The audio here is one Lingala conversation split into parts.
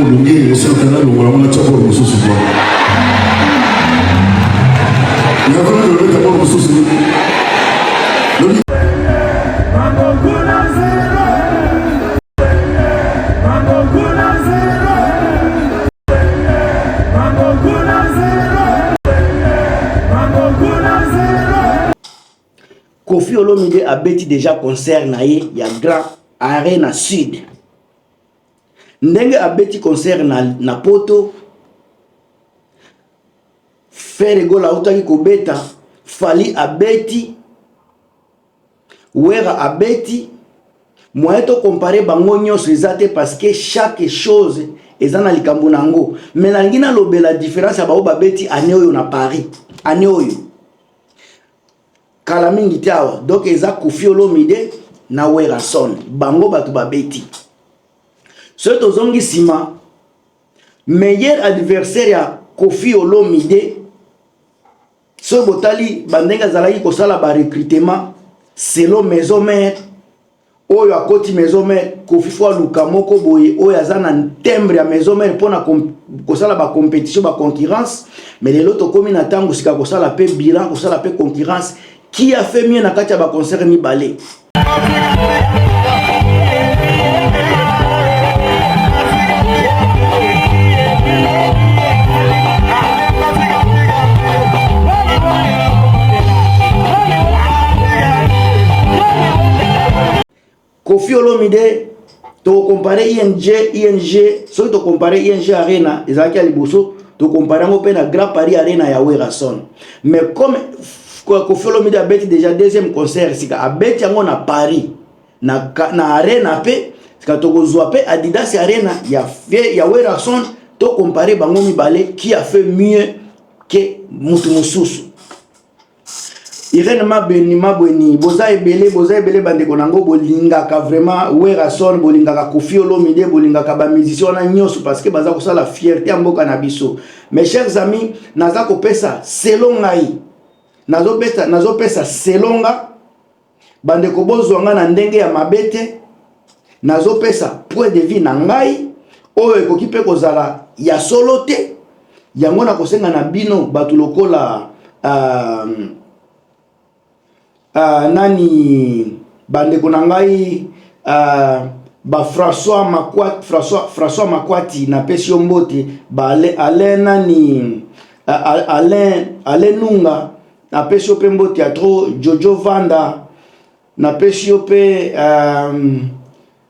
Ebongi esalaka na longola ngo natya bolo mosusu kwa. Yakona lobeta bolo mosusu. Lobi Koffi Olomide abeti deja concert na ye ya Grand Arena Sud. Ndenge abeti concert na poto, Ferre Gola autaki kobeta, Fally abeti, Werra abeti, moyen to comparer bango nyonso eza te parce que chaque chose eza na likambo na yango. Mais nalingi nalobela différence ya bango babeti année oyo na Paris, année oyo kala mingi te awa. Donc eza Koffi Olomide na Werrason, bango bato babeti. Soki tozongi nsima, meilleur adversaire ya Koffi Olomide, soki botali bandenge azalaki kosala ba recrutement selon maison mère, oyo akoti maison mère, Koffi fo aluka moko boye oyo aza na timbre ya maison mère mpona kosala ba compétition, ba concurrence. Mais lelo tokomi na ntango sika kosala mpe bilan, kosala mpe concurrence, qui a fait mieux na kati ya ba concert mibale. Koffi Olomide tokompare ING, soki tokompare ING Arena ezalaki ya liboso, tokompare yango mpe na Grand Paris Arena ya Werrason. Mais comme Koffi Olomide abeti déjà deuxième concert, sika abeti yango na Paris na Arena mpe sika tokozwa mpe Adidas Arena ya Werrason, tokompare bango mibale qui a fait mieux que mutu mosusu. Irène Mabeni Mabweni, boza ebele, boza ebele bandeko nango, bolingaka vraiment Werrason, bolingaka Koffi Olomide, bolingaka ba musiciens wana nyonso parce que baza kosala fierté ya mboka na biso. Mes chers amis, naza kopesa selon ngai, nazopesa selon nga, bandeko bozwa nga na ndenge ya mabe te, nazopesa point de vue na ngai oyo ekoki mpe kozala ya solo te. Yango nakosenga na bino bato lokola nani bandeko na ngai ba François Makwati, François Makwati napesi yo mbote, ba Alain nani Alain Nunga napesi yo mpe mbote ya trop, Jojo Vanda napesi yo mpe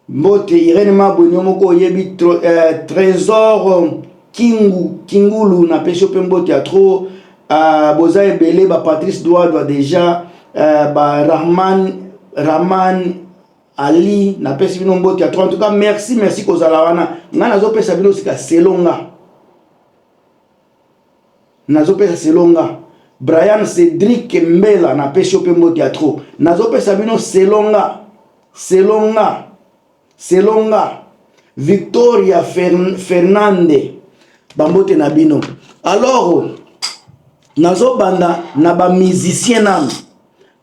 mbote, Irène Mabweni yo moko oyebi, Trésor Kingu Kingulu napesi yo mpe mbote ya trop. Boza ebele ba Patrice Douadwa déjà, ba Rahman Ali napesi bino mbote ya trop. En tout cas merci, merci kozala wana. Ngai nazopesa bino sika selon nga, nazopesa selon nga. Brian Cédric Mbela napesi yo mpe mbote ya trop. Nazopesa bino selon nga, selon nga, selon nga. Victoria Fernande bambote na bino. Alors nazobanda na ba musicien nanu,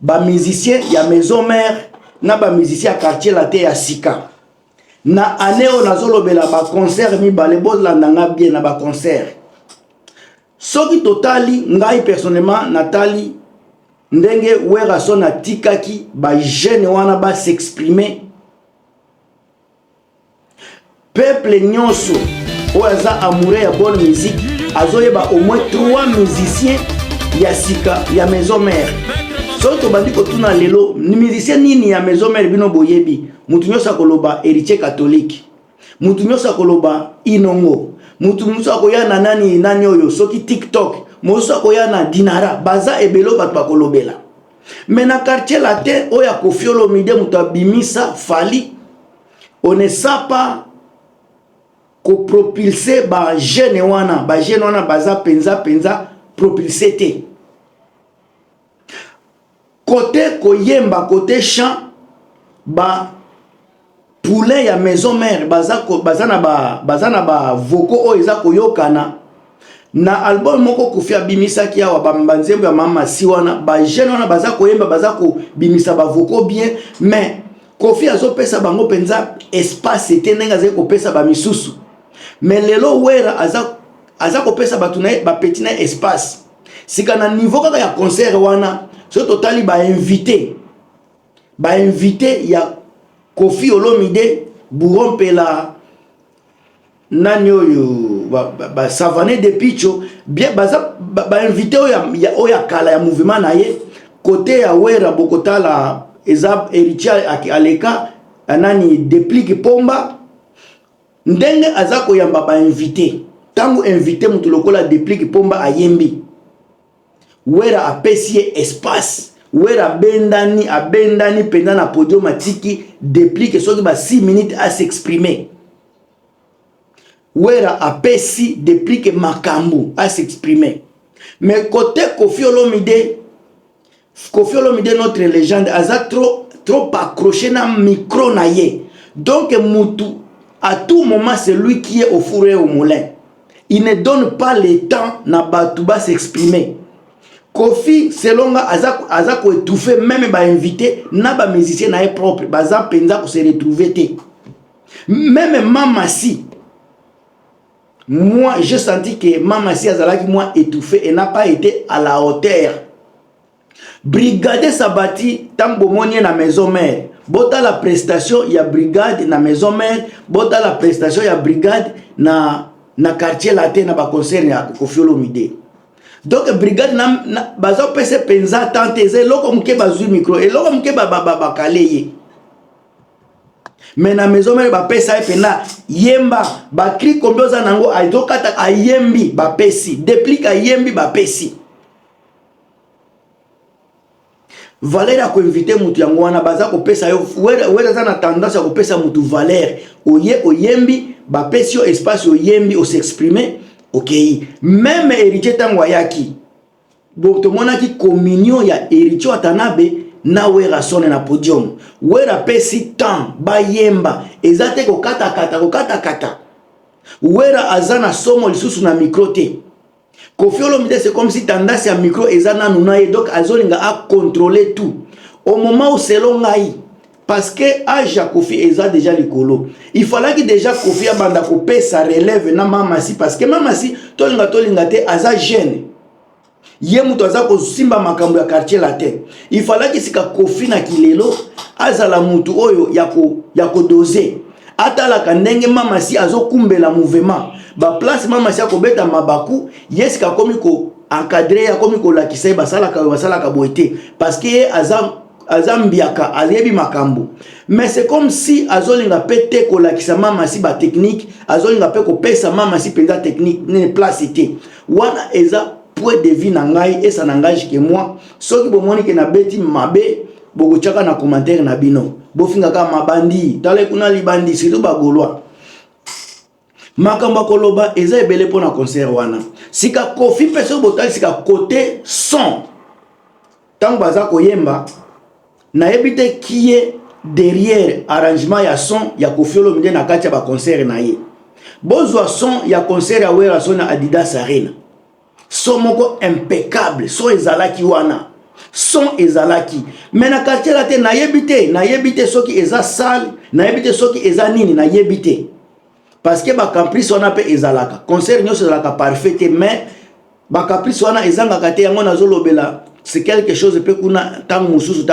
ba musicien ya maison mère na ba musicien ya quartier latin ya sika. Na année oyo nazolobela ba concert mibale, bolanda nga bien na ba concert. Soki totali, ngai personnellement natali ndenge Werrason atikaki ba jeune wana ba s'exprimer, peuple nyonso oyo aza amoureux ya bonne musique azoyeba au moins 3 musiciens ya sika ya maison mère. Soki tobandi kotuna lelo musicien nini ya maison mère bino boyebi, mutu nyonso akoloba héritier catholique, mutu nyonso akoloba Inongo, mutu mosusu akoya na nani nani oyo soki TikTok, mosusu akoya na Dinara, baza ebele bato bakolobela. Mais na quartier latin oyo ya Koffi Olomide, moto abimisa Fally, on ne sait pas kopropulse ba jeune wana, ba jeune wana baza penza penza propulse te. Kote koyemba, kote chant, ba poulain ya maison mère baza na ba vocaux oyo eza koyokana. Na album moko Koffi abimisaki awa banzembo ya mama si wana, ba jeune wana baza koyemba, baza kobimisa ba vocaux bien, mais Koffi azopesa bango mpenza espace te ndenge azali kopesa ba misusu. Mais lelo Wera aza aza kopesa bato na ye, bapeti na ye espace. Sika na niveau kaka ya concert wana, soki totali bainvité, bainvité ya Koffi Olomide, Bouro Mpela, nani oyo, basavane de picho bien, baza bainvité oyo ya kala ya mouvement na ye. Kote ya Wera, bokotala eza Héritier aleka, nani, Deplick Pomba. Ndenge aza koyamba bainvité, ntango invité moto lokola Deplick Pomba ayembi, Wera apesi ye espace. Wera abendani, abendani mpenza na podium, atiki Deplick soki ba 6 minutes as'exprime. Wera apesi Deplick makambo as'exprime. Mais côté Koffi Olomide, Koffi Olomide, notre légende, aza trop trop accroché na micro na ye. Donc mutu à tout moment, c'est lui qui est au four et au moulin. Il ne donne pas le temps na bato bas'exprimer. Koffi, selon nga, aza koétouffe même bainvité na bamusicien na ye propre. Baza mpenza kose retrouver te. Même Mamasi, moi j'ai senti que Mamasi azalaki mwa étouffé et n'a pas été à la hauteur. Brigade Sabati, ntango bomoni ye na Maison Mère, botala prestation ya Brigade na Maison Mère, botala prestation ya Brigade na Quartier Latin, na baconcert ya Koffi Olomide. Donc Brigade baza kopesa mpenza tante, eza eloko moke, bazwi micro, eloko moke, bakale ye. Mais na Maison Mère, bapesa ye mpena yemba, bacri kombi oza nango, azokata, ayembi, bapesi Deplick, ayembi, bapesi valeur ya koinvite motu. Yango wana baza kopesa yo. Wera aza na tendance ya kopesa motu valeur. Oye, oyembi, bapesi yo espace, oyembi, os'exprime, okei. Même Héritier, ntango ayaki, bo tomonaki communion ya Héritier Watanabe na Werason na podium. Wera apesi temps bayemba, eza te kokatakata kokatakata. Wera aza na somo lisusu na micro te. Koffi Olomide, c'est comme si tendance ya micro eza nanu na ye, donc azolinga acontrôler tout au moment où, selon ngai, parce que âge ya Koffi eza déjà likolo, il fallaki déjà Koffi abanda kopesa relève na Mamasi, parce que Mamasi, tolinga tolinga te, aza jeune, ye moto aza kosimba makambo ya Quartier Latin. Il fallaki sika Koffi na kilelo azala mutu oyo ya kodoze, atalaka ndenge Mamasi azokumbela mouvement, baplace Mamasi akobeta mabaku. Ye sika akomi koencadre ye, akomi kolakisa ye basalaka oyo, basalaka boye te, parce que ye aza mbiaka, ayebi makambo. Mais c'est comme si azolinga mpe te kolakisa Mamasi batechnique, azolinga mpe kopesa Mamasi mpenza technique nini, place te. Wana eza point de vue na ngai, esa na ngai que moi. Soki bomoni ke nabeti mabe, bokotiaka na commentaire na bino, bofingaka mabandi, tala kuna libandi, surtout bagaulois. Makambo ya koloba eza ebele mpona concert wana. Sika Koffi mpe, soki botali sika côté son, ntango baza koyemba, nayebi te qui est derrière arrangement ya son ya Koffi Olomide na kati ya baconcert na ye. Bozwa son ya concert ya Werason na Adidas Arena, son moko impeccable, son ezalaki wana, son ezalaki. Mais na Quartier Latin, nayebi te, nayebi te soki eza salle, nayebi te soki eza nini, nayebi te, parce que bacaprice wana mpe ezalaka. Concert nyonso ezalaka parfait te, mais bacaprice wana ezangaka te. Yango nazolobela, c'est quelque chose mpe kuna. Ntango mosusu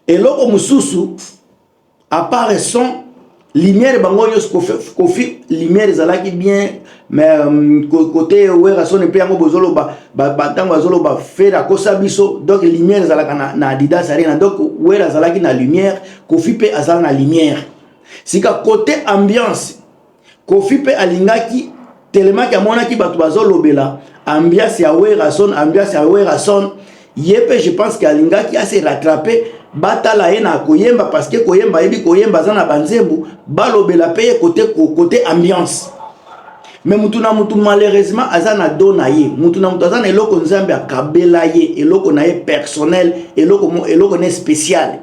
eloko mosusu, à part son, lumière, bango nyonso, Koffi, lumière ezalaki bien. Mais côté Werason mpe, yango bozoloba, ntango bazoloba Ferre akosa biso. Donc lumière ezalaka na Adidas Arena, donc Wera azalaki na lumière, Koffi mpe azala na lumière. Sika côté ambiance, Koffi mpe alingaki telemaki, amonaki bato bazolobela ambiance ya Werason, ambiance ya Werason. Ye mpe, je pense ke alingaki ase rattraper, batala ye na koyemba, parce que koyemba ayebi koyemba, aza na banzembo, balobela mpe ye côté ambiance. Mais mutu na mutu, malheureusement, aza na do na ye. Mutu na mutu aza na eloko Nzambe akabela ye, eloko na ye personnel, eloko ne spécial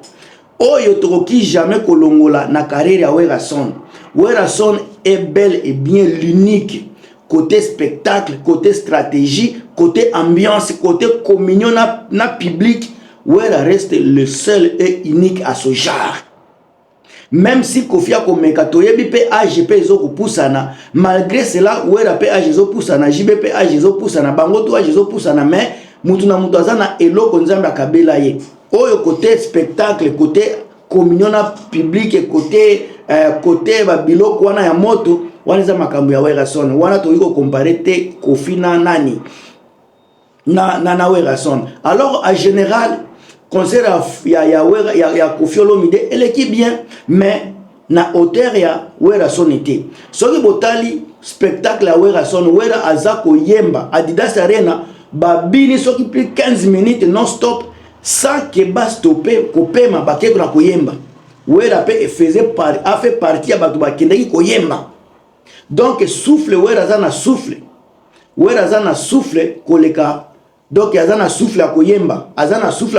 oyo tokoki jamais kolongola na carrière ya Werason. Werason est bel et bien l'unique côté spectacle, côté stratégie, côté ambiance, côté communion na public. Wera reste le seul et unique à ce genre. Même si Koffi akomeka, toyebi mpe age mpe ezokopusana. Malgré cela, Wera mpe age ezopusana, JB mpe age ezopusana, bango to age ezopusana, mais mutu na mutu aza na eloko Nzambe akabela ye. Oyo côté spectacle, côté communion na public, côté babiloko wana ya moto wana, eza makambo ya Werrason. Wana tokoki kocomparer te Koffi na nani na Werrason. Alors, en général, concert ya Koffi Olomide eleki bien, mais na hauteur ya Werrason te. Soki botali spectacle ya Werrason, Wera aza koyemba Adidas Arena, babini soki plus 15 minutes non stop sans ke bastope kopema, bakeki na koyemba. Wera mpe faisait par, a fait partie ya bato bakendaki koyemba. Donc souffle, Wera aza na souffle, Wera aza na souffle koleka. Donc aza na souffle ya koyemba, aza na souffle,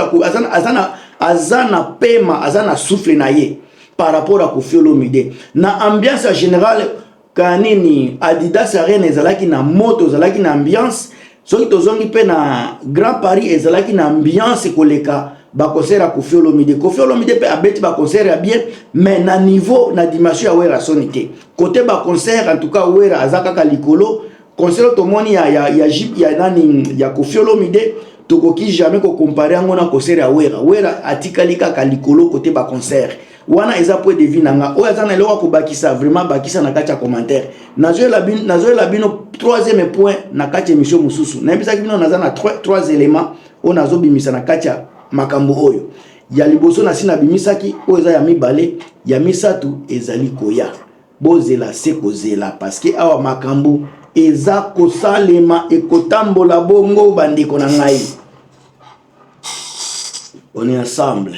aza na pema, aza na souffle na ye par rapport à Koffi Olomide. Na ambiance ya générale ka nini, Adidas Arena ezalaki na moto, ezalaki na ambiance. Soki tozongi mpe na Grand Paris, ezalaki na ambiance koleka baconcert ya Koffi Olomide. Koffi Olomide mpe abeti baconcert ya bien, mais na niveau, na dimension ya Wera soni te. Côté baconcert, en tout cas, Wera aza kaka likolo. Concert oyo tomoni ya nani, ya Koffi Olomide, tokoki jamais kocomparer yango na concert ya Wera. Wera atikali kaka likolo côté baconcert. Wana eza point de vue na nga. Oyo aza na eloko ya kobakisa, vraiment bakisa na kati ya commentaire. Nazoyela bino troisième point na kati ya émission mosusu. Nayebisaki bino naza na trois éléments oyo nazobimisa na kati ya makambo oyo. Ya liboso nasi nabimisaki, oyo eza ya mibale, ya misato ezali koya. Bozela se kozela, parce que awa makambo eza kosalema, ekotambola bongo. Bandeko na ngai, on est ensemble.